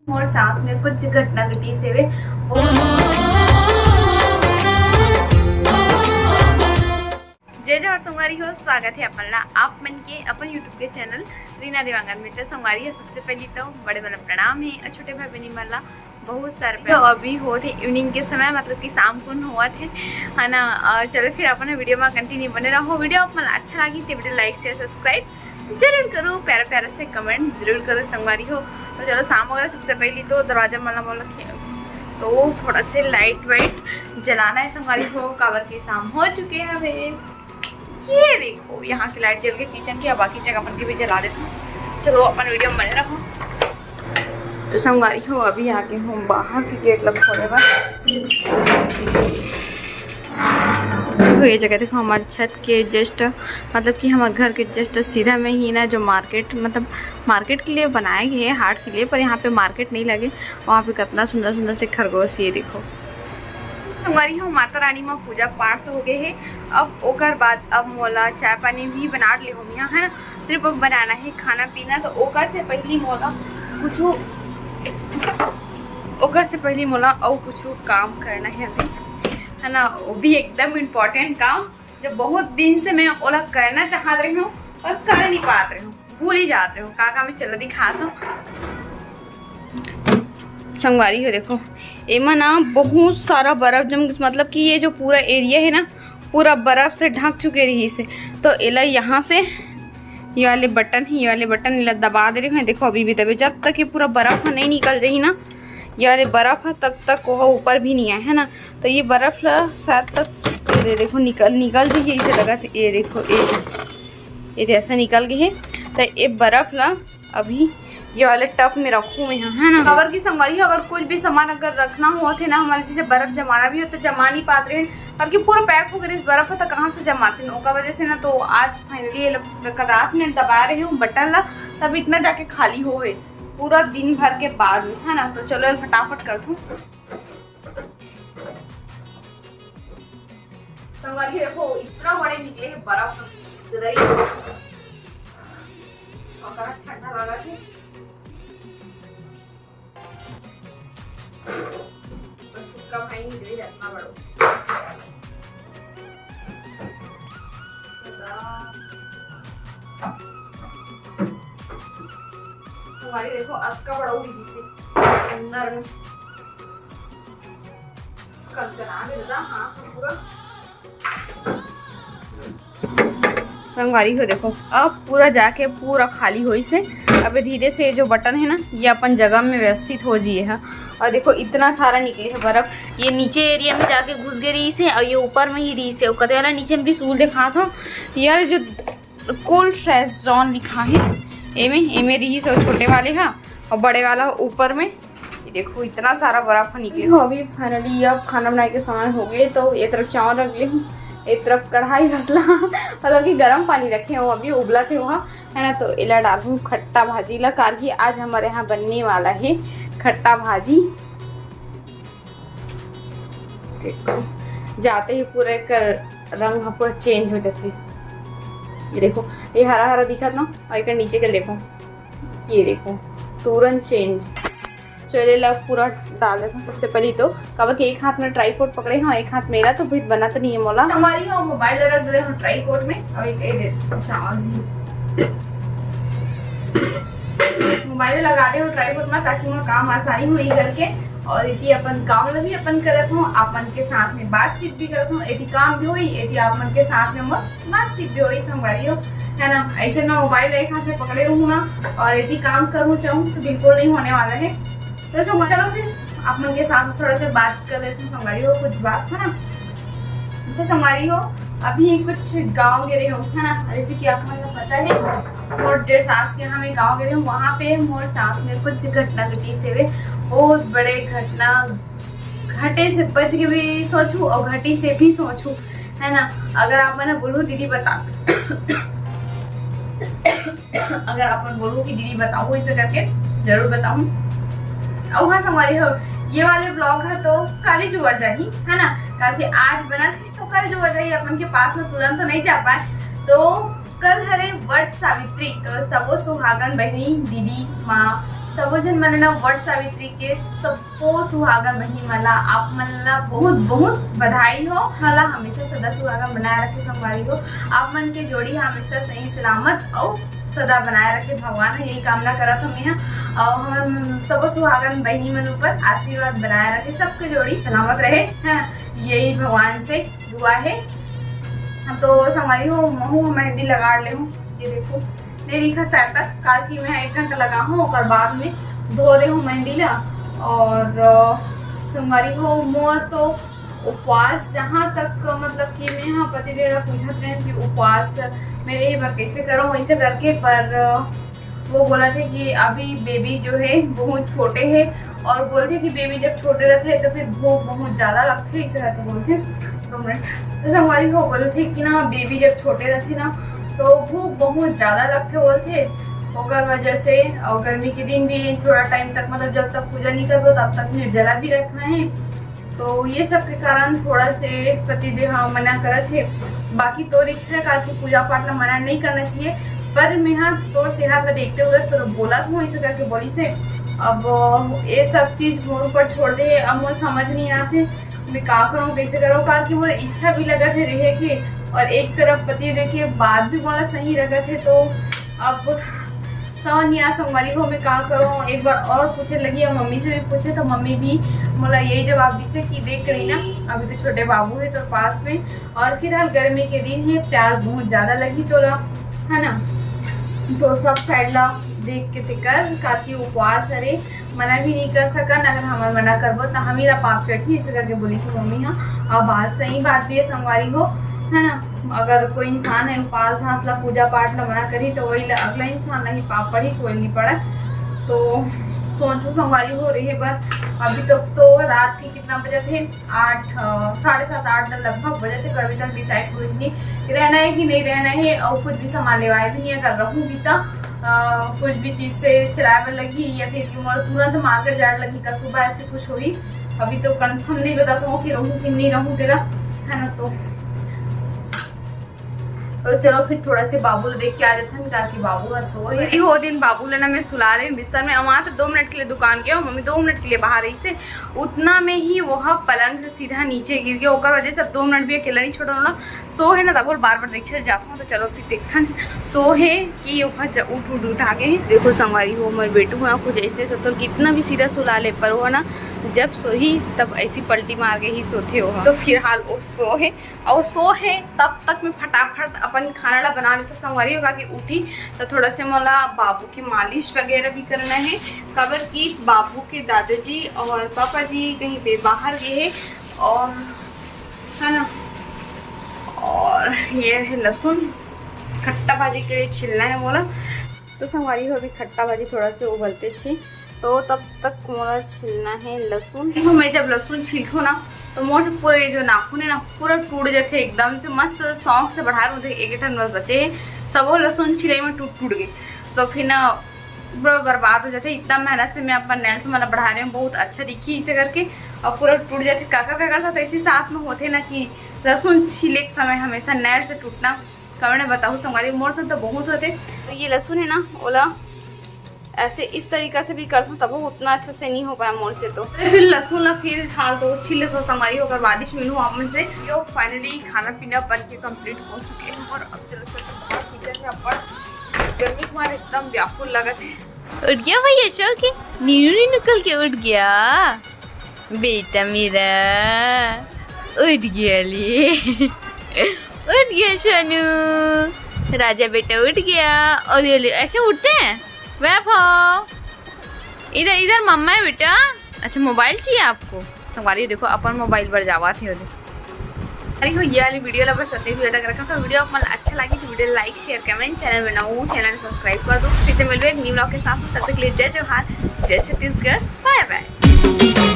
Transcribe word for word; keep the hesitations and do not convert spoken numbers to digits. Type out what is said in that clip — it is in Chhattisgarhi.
मोर साथ में कुछ घटना घटिस हे। जय जोहार संगवारी हो, स्वागत हे अपन ला आप मन के अपन YouTube के चैनल रीना देवांगन में। तो संगवारी हो, सबसे पहली तो बड़े वाला प्रणाम हे और छोटे भाई बहनी मन ला बहुत सारा प्यार। तो अभी होत हे इवनिंग के समय, मतलब कि शाम कुन होवत हे, है ना। और चलो फिर अपन वीडियो में कंटिन्यू बने रहो। वीडियो आप मन अच्छा लागी तो वीडियो लाइक, शेयर, सब्सक्राइब जरूर करो, प्यारा प्यारा से कमेंट जरूर करो संगवारी हो। तो चलो शाम हो गया, सबसे पहली तो दरवाजा मन ला, मन ला खे-, तो थोड़ा से लाइट वाइट जलाना है संगवारी हो, काबर के शाम हो चुके हवे। ये देखो, यहाँ की लाइट जल के किचन की, अब बाकी जगह अपन के भी जला देती हूँ। चलो अपन वीडियो में बने रहो। तो संगवारी हो, अभी आगे हूँ बाहर के गेट ला खोले बर। तो ये जगह देखो, हमारे छत के जस्ट, मतलब कि हमारे घर के जस्ट सीधा में ही ना, जो मार्केट, मतलब मार्केट के लिए बनाए गए हैं, हाट के लिए, पर यहाँ पे मार्केट नहीं लगे। वहाँ पे कितना सुंदर सुंदर से खरगोश, ये देखो। संगवारी हो, माता रानी में पूजा पाठ तो हो गए है। अब ओकर बाद अब मोला चाय पानी भी बना ले हो मिया, है ना। सिर्फ अब बनाना है खाना पीना। तो ओकर से पहली मोला कुछ, ओकर से पहली मोला अउ कुछ काम करना है अभी, है ना। वो भी एकदम इम्पोर्टेंट काम, जो बहुत दिन से मैं ओला करना चाहत रही हूँ और कर नहीं पात रही हूँ, भूल ही जात रही हूँ। का का मैं चलो दिखात हूँ संगवारी हो। देखो, एमा ना बहुत सारा बर्फ जम, मतलब कि ये जो पूरा एरिया है ना, पूरा बर्फ से ढक चुके रहिस हे। तो एला यहाँ से, ये वाले बटन है, ये वाले बटन एला दबा दे रहे हैं। देखो, अभी भी दबे, जब तक ये पूरा बर्फ ह नहीं निकल जाही ना, ये वाले बर्फ है, तब तक वो ऊपर भी नहीं आए, है ना। तो ये बर्फ ला शायद तक, ये दे देखो, निकल, निकल जाही, ऐसे लगा। ये देखो, ये, ये जैसे निकल गई है। तो ये बर्फ ला अभी ये वाले टब में रखूँ मैं, है ना। काबर की संगवारी हो, अगर कुछ भी सामान अगर रखना होत हे ना, हमारे जैसे बर्फ जमाना भी हो तो जमा नहीं पात रहे, काबर की पूरा पैक हो गए इस बर्फ, तो कहाँ से जमाते हैं, ओकर वजह से ना। तो आज फाइनली, कल रात में दबा रहे हूँ बटन ला, तब इतना जाके खाली हो है पूरा दिन भर के बाद में, है ना। तो चलो फटाफट कर दूँ। संगवारी देखो, इतना बड़े निकले हैं बर्फ, गदरी। और कड़ा ठंडा लगा थे। और सुक्का भाई निकले इतना बड़ो। संगवारी देखो, अतका बड़ा उड़ी से अंदर में कनकना के दादा हाथ में पूरा। संगवारी हो देखो, अब पूरा जाके पूरा खाली होइस हे। अब धीरे से ये जो बटन है ना, ये अपन जगह में व्यवस्थित हो जिए है। और देखो, इतना सारा निकले है बर्फ, ये नीचे एरिया में जाके घुस गए रहिस हे और ये ऊपर में ही रहिस हे। कते वाला नीचे में त्रिशूल दिखात हो, ये वाला जो कोल्ड फ्रेश जोन लिखा है, एमे, एमे रहिस हे छोटे वाले हा, और बड़े वाला ऊपर में। ये देखो, इतना सारा बर्फ निकले। तो अभी फाइनली अब खाना बनाए के समय हो गए, तो ये तरफ चावल रख ले हूँ, ये तरफ कढ़ाई बसला मतलब कि गरम पानी रखे हूँ, अभी उबला थे वहाँ, है ना। तो एला डालूँ खट्टा भाजी ला, कारकी आज हमारे यहाँ बनने वाला है खट्टा भाजी। देखो, जाते ही पूरा एकर रंग ह पूरा चेंज हो जाथे। ये देखो, ये हरा हरा दिखत ना, और एकर नीचे के देखो, ये देखो, तुरंत चेंज। चलो, ला पूरा डाल देथों सबसे पहले तो, काबर के एक हाथ में ट्राइपॉड पकड़े हूँ, एक हाथ मेरा, तो फिर बनत नहीं है मोला। संगवारी हो, मोबाइल रख दे हूँ ट्राइपॉड में, और एक, एक चावल भी। मोबाइल लगा दे हूँ ट्राइपॉड में, ताकि मोर काम आसानी होई करके। और एती अपन काम ला भी अपन करत हूँ, आप मन के साथ में बातचीत भी करत हूँ। एती काम भी होई, एती आप मन के साथ में मोर बातचीत भी होई, संगवारी हो, है ना। ऐसे मैं मोबाइल एक हाथ में पकड़े रहूँ ना और एती काम करूँ चाहूँ तो बिल्कुल नहीं होने वाला है। तो संग-, चलो फिर आप मन के साथ थोड़ा सा बात कर लेती हूँ, संगवारी हो, कुछ बात, है ना। तो संगवारी हो, अभी कुछ गाँव गे रहे हूँ, है ना, जैसे कि आप मन को पता है, मोर डेढ़ सास के यहाँ मैं गाँव गे रहे हूँ, वहाँ पे मोर साथ में कुछ घटना घटिस हे, बहुत बड़े घटना, घटे से बच के भी सोचू और घटी से भी सोचू, है ना। अगर आप मन बोलू दीदी बता अगर आप मन बोलू कि दीदी बताओ, ऐसे करके जरूर बताऊँ। और हाँ संगवारी हो, ये वाले ब्लॉग है तो काली जुवर जाही, है ना, क्योंकि आज बनत हे तो कल जुवर जाही, अपन के पास में तुरंत तो नहीं जा पाए। तो कल हरे वट सावित्री, तो सबो सुहागन बहिनी, दीदी, माँ, सबो झन मन ला वट सावित्री के सबो सुहागन बहिनी मन ला, आप मन ला बहुत बहुत बधाई हो। मन ला हमेशा सदा सुहागन बनाए रखे संगवारी हो। आप मन के जोड़ी हमेशा सही सलामत अउ सदा बनाए रखे भगवान, यही कामना करत हूँ मैं। अउ हमर सबो सुहागन बहिनी मन ऊपर आशीर्वाद बनाए रखे, सबके जोड़ी सलामत रहे, हैं, यही भगवान से दुआ है। तो संगवारी हो, महू मेहंदी लगा ले हूँ, ये देखो, नहीं दिखा शायद तक, काल की मैं एक घंटा लगा हूँ, ओकर बाद में धो ले हूँ मेहंदी ला। और अ, संगवारी हो, मोर तो उपवास, जहाँ तक मतलब कि मैं यहाँ पतिदेव ला पूछत रहे कि उपवास मेरे ही बर कैसे करो, वैसे करके, पर अ, वो बोला थे कि अभी बेबी जो है बहुत छोटे है, और बोलते कि बेबी जब छोटे रहते हैं तो फिर भूख बहुत ज़्यादा लगते है, इसे करके बोलते हैं। दो मिनट। तो संगवारी हो बोलते कि ना, बेबी जब छोटे रहते ना तो भूख बहुत ज़्यादा लगते बोलते, ओकर वजह से। और गर्मी के दिन भी थोड़ा टाइम तक, मतलब जब तक पूजा नहीं करबो तब तक निर्जला भी रखना है। तो ये सब के कारण थोड़ा से पतिदेव ह मना करत हे। बाकी तोर इच्छा है, काल की पूजा पाठ ला मना नहीं करना चाहिए, पर मेहा तोर सेहत ला देखते हुए तोर बोलत हूँ, ऐसे करके बोली से। अब ये सब चीज मोर ऊपर छोड़ दे, अब मोर समझ नहीं आते मैं का करूँ, कैसे करूँ, काल की मोर इच्छा भी लगत है रहे के, और एक तरफ पतिदेव के बात भी बोला सही लगत है। तो अब समझ नहीं आ संगवारी हो मैं का करूँ। एक बार और पूछे लगी, और मम्मी से भी पूछे तो मम्मी भी मोला यही जवाब दिसे कि देख रही ना, अभी तो छोटे बाबू है तो पास में, और फिलहाल गर्मी के दिन है, प्यास बहुत ज्यादा लगी तोला, है ना। तो सब साइड ला देख के ते कर, काकी उपवास हरे, मना भी नहीं कर सकन। अगर हमन मना करबो तो हम ही ला पाप चढ़ी, ऐसे करके बोली थी मम्मी। हाँ, अब बात सही बात भी है संगवारी हो, है ना। अगर कोई इंसान है उपास घास ला, पूजा पाठ ला मना करी तो वही ला, अगला इंसान ला ही पाप पड़ी, कोई नहीं पड़ा। तो सोचू संगवारी हो रहे बर। अभी तक तो रात के कितना बजे थे, आठ, अ, साढ़े सात आठ लगभग बजे थे, पर अभी तक डिसाइड कुछ नहीं रहना है कि नहीं रहना है, और कुछ भी सामान लेवाए भी नहीं। अगर रहूँ भी तो अ, कुछ भी चीज से चलाए बर लगी या फिर कि मोला तुरंत मार्केट जाए बर लगी, कल सुबह ऐसे कुछ होही। अभी तो कंफर्म नहीं बता सकूँ कि रहूँ कि नहीं रहूँ तेला, है ना। तो तो चलो फिर थोड़ा से बाबू ला देख के आ जाथन, ताकि बाबू ह सो है। अभी वो दिन बाबू ला ना मैं सुला रही हूँ बिस्तर में। अमा तो दो मिनट के लिए दुकान गया, मम्मी दो मिनट के लिए बाहर रही से, उतना में ही वो ह पलंग से सीधा नीचे गिर गया। ओकर वजह से अब दो मिनट भी अकेला नहीं छोड़ो ना, सो है ना, तब बार बार देखे जाता हूँ। तो चलो फिर देखथन सो है कि ओहा ज-, उठ उठ उठा के। देखो संगवारी हो, मोर बेटू ह ना कुछ ऐसे सो तो कितना भी सीधा सुला ले, पर वो ना जब सोही तब ऐसी पलटी मार के ही सोथे हो। तो फिलहाल वो सो है, और सो है तब तक मैं फटाफट अपन खाना ला बना लेथों संगवारी हो, काकि उठी तो थोड़ा से मोला बाबू की मालिश वगैरह भी करना है, काबर कि बाबू के दादाजी और पापा जी कहीं पे बाहर गए हैं, और है ना। और ये है लहसुन, खट्टा भाजी के लिए छिलना है मोला। तो संगवारी हो, अभी खट्टा भाजी थोड़ा से उबलते छी, तो तब तक मोला छिलना है लहसुन। देखो, मैं जब लहसुन छीलथों ना, तो मोर से पूरे जो नाखून है ना, पूरा टूट जाते एकदम से। मस्त शौक से बढ़ा रहे थे, एक ठन बस बचे है, सबो लहसुन छिले में टूट टूट गए। तो फिर ना पूरा बर्बाद हो जाते। इतना मेहनत से मैं अपन नेल्स मन ला बढ़ा रही हूँ, बहुत अच्छा दिखी इसे करके, और पूरा टूट जाते। काकर काकर साथ ऐसे साथ में होते ना कि लहसुन छीले के समय हमेशा नेल्स से टूटना। कमेंट में बताओ संगवारी, मोर से तो बहुत होते। तो ये लहसुन है ना, ओला ऐसे इस तरीका से भी करता हूँ, तब उतना अच्छा से नहीं हो पाया मोर से। तो फिर लहसुन ला फिर हाल तो छील लेते संगवारी, ओकर बाद ही मिलूँ आप मन से। तो फाइनली खाना पीना बन के कंप्लीट हो चुके हैं, और अब चलो चलते हैं बाहर किचन में। अपन गर्मी के मारे एकदम व्याकुल लगत है। उठ गया भैया, सो के नीनू नीनू कल के उठ गया बेटा मेरा, उठ गया ले। उठ गया सोनू, राजा बेटा उठ गया। ओले ओले ऐसे उठते हैं? वह फो, इधर इधर मम्मा है बेटा। अच्छा, मोबाइल चाहिए आपको? संगवारी देखो, अपन मोबाइल पर जावा थे ओदे। अरे हो, ये वाली वीडियो ला बस अतने दूर तक रखा। तो वीडियो आप मन अच्छा लगी तो वीडियो लाइक, शेयर, कमेंट, चैनल में नवा हो चैनल सब्सक्राइब कर दो। फिर से मिलबे एक न्यू व्लॉग के साथ, तब तक के लिए जय जोहार, जय छत्तीसगढ़, बाय बाय।